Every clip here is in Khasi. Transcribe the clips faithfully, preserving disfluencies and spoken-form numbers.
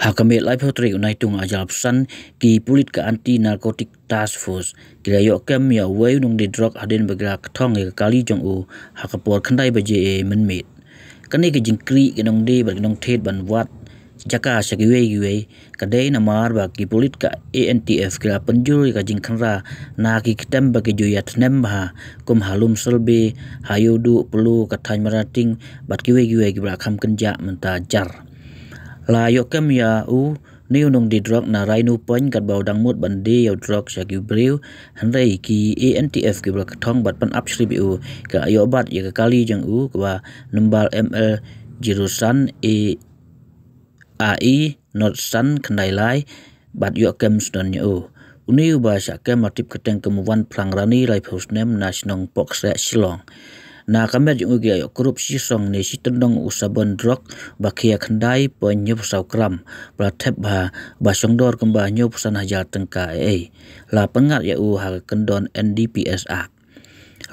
Ha ka miet laiphew tarik u Naitung arhajar arphew san, ki pulit ka Anti Narcotic Task Force ki la ïoh kem ïa uwei u nongdie drok hadien ba ki la kthong ïa ka kali jong u ha ka por khyndai baje mynmiet. Kane ka jingkrieh ki nongdie bad ki nongthied ban wad jaka sha kiwei kiwei ka dei namar ba ki pulit ka A N T F ki la pynjur ïa ka jingkhynra na ki ktem ba ki ju ïathnem bha, kum ha Lumsalbe, ha Ïewduh, Polo, ka thaiñ Marating bad kiwei kiwei kiba la kham kynjah mynta jar. La ïoh kem ïa une u nongdie drok na Rhino Point katba u dang mut ban die ïa u drok sha ki briew, hynrei ki A N T F kiba la kthong bad pynap shrip ïa u ki la ïoh bat ïa ka kali jong u kaba number M L zero san A A E not san khyndai lai bad ïoh kem sdang ïa u. Une uba shah kem la tip kyrteng kum u Wanphlang Rani, laiphew snem, na shnong Pohkseh, Shillong. Na ka met jong u ki la ïoh kurup shi song ne shi tyndong u sabon drok ba khia khyndai point hynñiewphew saw gram, ba la thep bha, ba shong dor kumba hynñiewphew san hajar tyngka A A. La pynngat ïa u ha ka kyndon N D P S Act.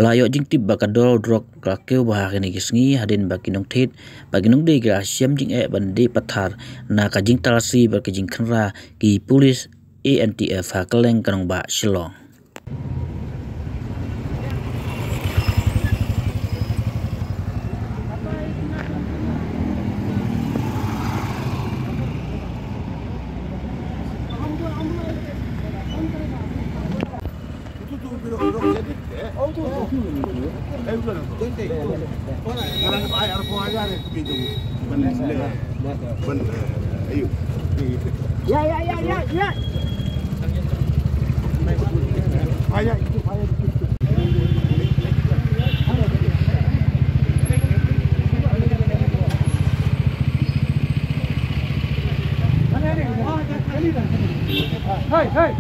La ïoh jingtip ba ka dor drok ka la kiew bha ha kine ki sngi hadien ba ki nongthied bad ki nongdie ki la shem jingeh ban die pathar na ka jingtalasi bad ka jingkhynra ki pulit A N T F ha kylleng ka nongbah Shillong. Hey, hey.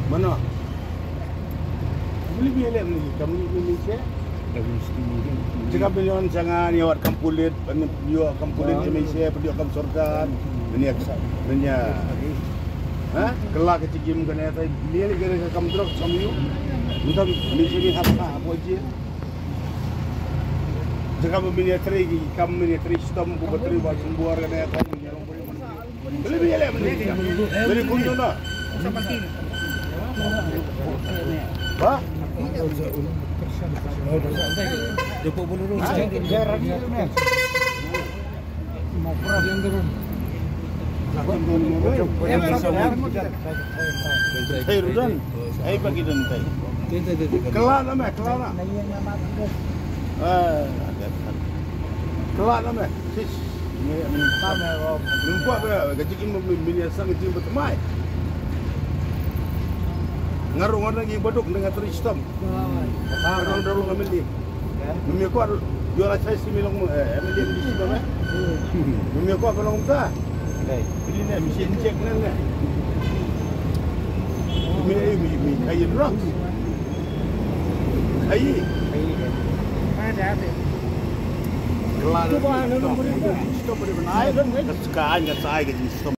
Mano? Beli biaya lem ni, kam ni ni se. Jaka billion jangan ya wat kam pulit, ban yu kam pulit ni se, ban yu kam sorkar, ban ya, ban ya. Ha? Kelak ke tigim kena tai, ni ni kena kam drok kam yu. Entah ni se ni apa apa je. Jaka ba ban ya trei kam ban ya trei stom ku ba trei ba sumbuar kena tai. Ba? Hey, Rudan. Hey, pagi dan kai. Kelak nama, kelak nama. Ah, kelak nama. Sis. Ngi, ngi, ngi kwah ba ka jingim ba min ïa sang jingim ba thymmai. Nga ruh nga dang ïa baduk, nga trei shitom. Nga dang dang long M L A. Ngam ïa kwah ïoh la shai simi long, eh, M L A M D C ba me. Ngam ïa kwah ba long kumta. Pili ne, mi shin check ne ne. Mi, mi, mi, kayi drugs. Kayi. Kayi. Kelak. Stop, stop, stop. Ka suka ai, ka sa ai, ka jingstop.